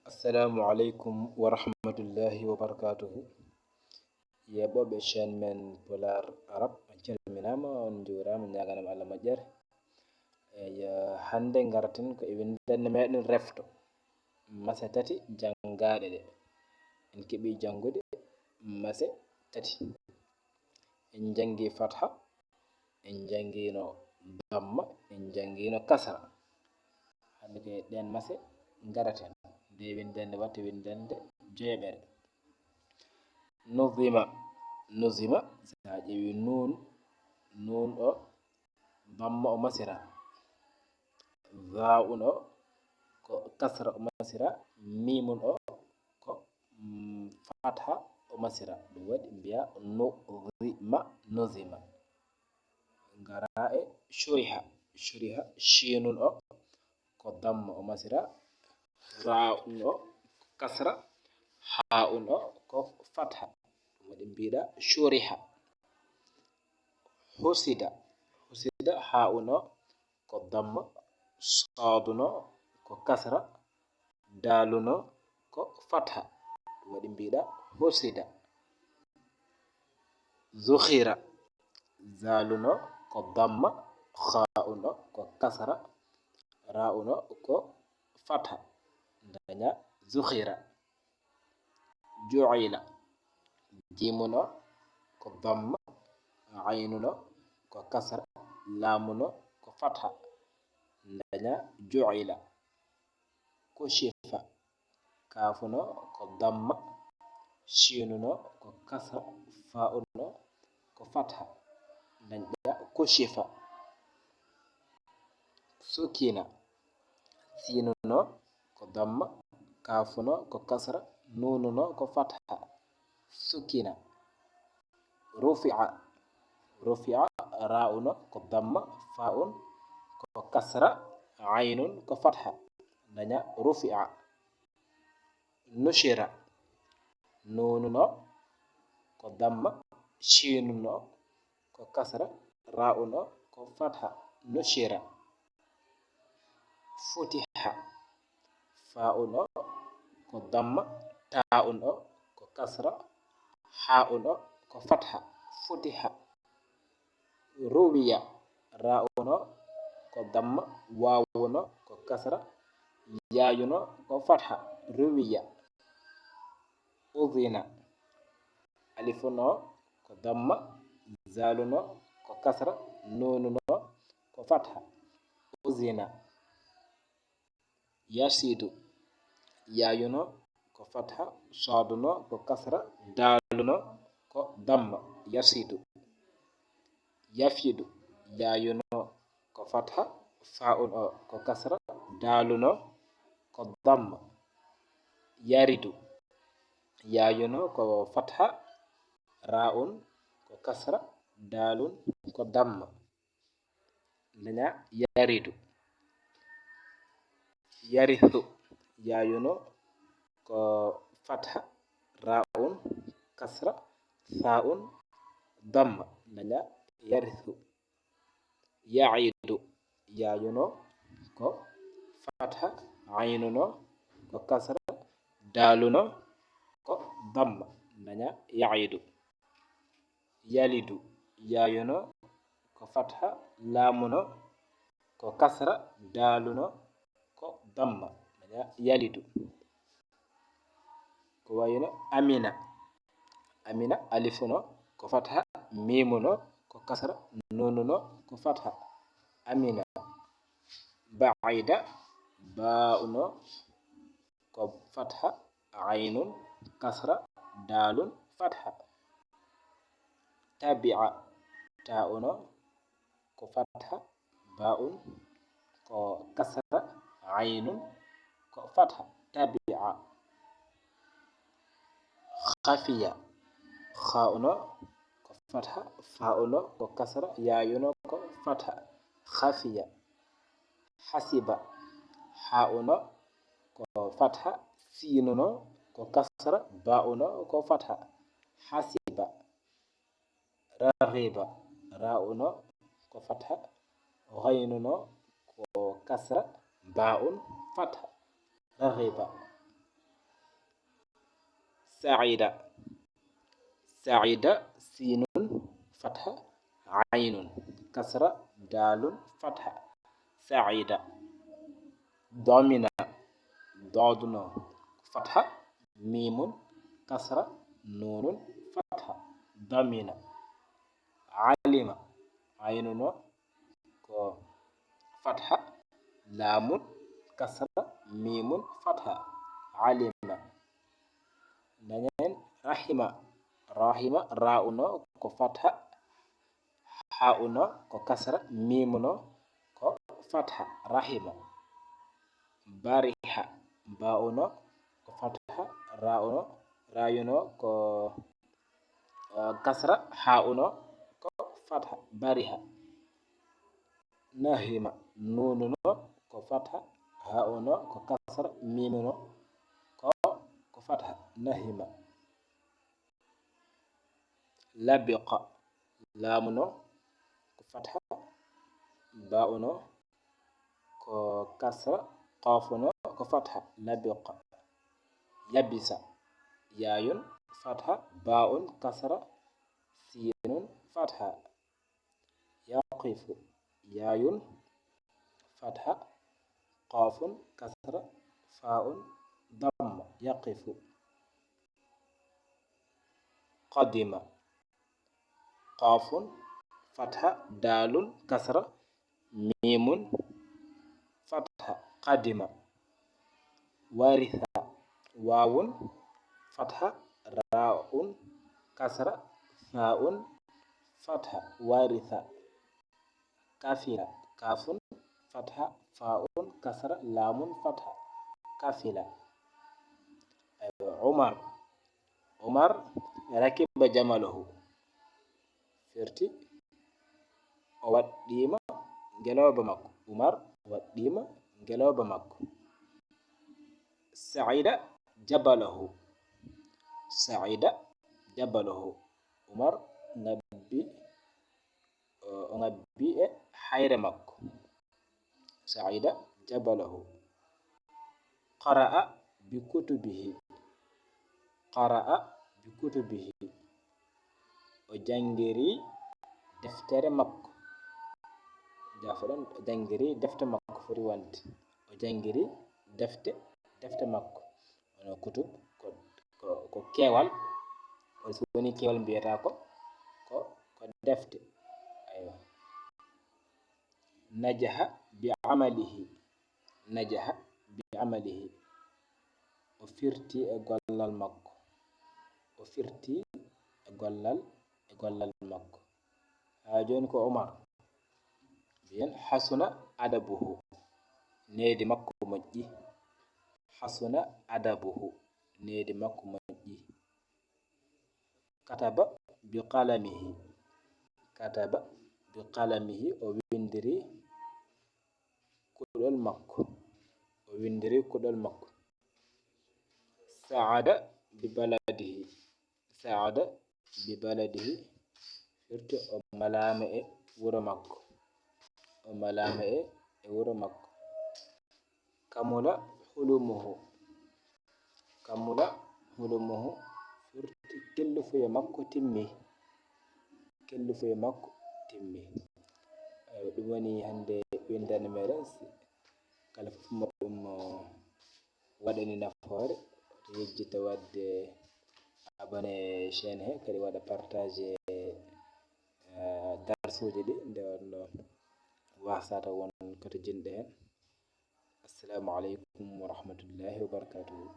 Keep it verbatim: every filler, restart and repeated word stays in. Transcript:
Assalamu aleykum wa rahmatullahi wa barakatuhu. Yeeɓooɓe chaîne men Pulaar Arab, on calminaama, on njuuraama, ñaaganaama Allah moƴƴere. Eey, hannde ngarten ko e winndannde meeɗen refto, mase tati janngaaɗe ɗe. En keɓii janngude mase tati. En njanngi fatha, en njanngiino damma, en njanngiino kasra. Hannde ko e ɗeen mase ngaraten. Nde winndannde waɗte winndannde joyaɓere. Nuzima, nuzima, so a ƴeewi nuun, nuun o damma o masira. Zaa'un o ko kasra o masira, miimun o ko, mm, fatha o masira. Ɗum waɗi mbiya nuzima, nuzima. Ngara e shuriha, shuriha, shiinun o ko damma o masira, raa'un o ko kasra, haa'un o ko fatha. Ɗum waɗi mbiɗa shuriha. Husida, husida, haa'un o ko damma, saadun o ko kasra, daalun o ko fatha. Ɗum waɗi mbiɗa husida. Zukhira, zaalun o ko damma, haa'un o ko kasra, raa'un o ko fatha. Ndaña zukhira. Ju'ila, jiimun o ko damma, aynun o ko kasra, laamun o ko fatha. Ndaña ju'ila. Kushifa, kaafun o ko damma, shiinun o ko kasra, faa'un o ko fatha. Ndaña kushifa. Sukina, siinun o ko damma, kaafun o ko kasra, nuunun o ko fatha. Sukina. Rufi'a, rufi'a, raa'un o ko damma, faa'un ko kasra, aynun ko fatha. Ndaña rufi'a. Nushira, nuunun o ko damma, shiinun o ko kasra, raa'un o ko fatha. Nushira. Futiha, faa'un o ko damma, taa'un o ko kasra, haa'un o ko fatha. Futiha. Ruwiya, raa'un o ko damma, waawun o ko kasra, yaayun o ko fatha. Ruwiya. Udhina, alifun o ko damma, zaalun o ko kasra, nuunun o ko fatha. Udhina. Yasidu, yaayun o ko fatha, saadun o ko kasra, daalun o ko damma. Yasidu. Yafidu, yaayun o ko fatha, faa'un o ko kasra, daalun o ko damma. Yaridu, yaayun o ko fatha, raa'un ko kasra, daalun ko damma. Ndaña yaridu. Yarithu, yaayun o ko fatha, raa'un kasra, thaa'un damma. Ndaña yarithu. Ya'idu, yaayun o ko fatha, aynun o ko kasra, daalun o ko damma. Ndaña ya'idu. Yalidu, yaayun o ko fatha, laamun o ko kasra, daalun o ko damma. Ndaña yalidu. Ko wayi no amina. Amina, alifun o ko fatha, miimun o ko kasra, nuunun o ko fatha. Amina. Ba'ida, baa'un o ko fatha, aynun kasra, daalun fatha. Tabi'a, taa'un o ko fatha, baa'un ko kasra, aynun ko fatha. Tabi'a. Khafiya, haa'un o ko fatha, faa'un o ko kasra, yaayun o ko fatha. Khafiya. Hasiba, haa'un o ko fatha, siinun o ko kasra, baa'un o ko fatha. Hasiba. Raghiba, raa'un o ko fatha, ghaynun o ko kasra, baa'un fatha. Raghiba. Saida. Saida, sinun, fatha, ainun, kasra, dalun, fatha. Saida. Domina. Dodun o, fatha, mimun, kasra, nunun, fatha. Domina. Alima. Ainun o, ko fatha, lamun, kasra, mimun, fatha. Alima. Nanen, rahima. Rahima, ra'un o, ko fatha, ha'un o, ko kasra, mimun o, ko fatha. Rahima. Bariha. Ba'un o, ko fatha, ra'un o, rayun o, ko, eh, kasra, ha'un o, ko fatha. Bariha. Nahima. Nunun o, ko fatha, ha'un o, ko kasra, mimun o, ko, ko fatha. Nahima. Labiqa. Lamun o, ko fatha, ba'un o, ko kasra, qafun o, ko fatha. Labiqa. Yabisa. Yayun, fatha, ba'un, kasra, sinun, fatha. Yaqifu. Yayun, fatha, qafun, kasra, fa'un, damma. Yaqifu. Qadima. Qafun, fatha, dalun, kasra, mimun, fatha. Qadima. Waritha. Wawun, fatha, ra'un, kasra, tha'un, fatha. Waritha. Kafila. Kafun, fatha, fa'un, kasra, lamun, fatha. Kafila. Aywa, Umar. Umar rakiba jamalahu. Firti, o waɗɗiima ngelooba makko. Umar waɗɗiima ngelooba makko. Saida jabalahu. Saida jabalahu. Umar ngabbi, o ngabbi e hayre makko. Saida jabalahu. Qara'a bi kutubihi. Qara'a bi kutubihi. O janngiri deftere makko. Jafoɗon, o janngiri defte makko foti wonde. O janngiri defte, defte makko. Wano kutub ko, ko, ko keewal. Wano so woni keewal mbiyata ko, ko, ko defte. Aywa. Najaha bi amalihi. Najaha bi amalihi. O firti e gollal makko. O firti e gollal, e gollal makko. Haa jooni ko Umar. Mbiyen hasuna adabuhu. Needi makko moƴƴi. Hasuna adabuhu. Needi makko moƴƴi. Kataba bi qalamihi. Kataba bi qalamihi. O winndiri kuɗol makko. O winndiri kuɗol makko. Saada bi baladihi. Saada bi baladihi. Firti o malaama e wuro makko. O malaama e, e wuro makko. Kamula hulumuhu. Kamula hulumuhu. Firti kellifuye makko timmi. Kellifuye makko timmi. Aywa, ɗum woni hannde winndannde meɗen. Kala fof mo ɗum, o, waɗani nafoore, to yejjita waɗde abonné chaîne he, kadi waɗa partage, eh, darsuuji ɗi, nde wonno wasata won koto jinɗe heen. Assalamu aleykum wa rahmatullahi wa barakatuhu.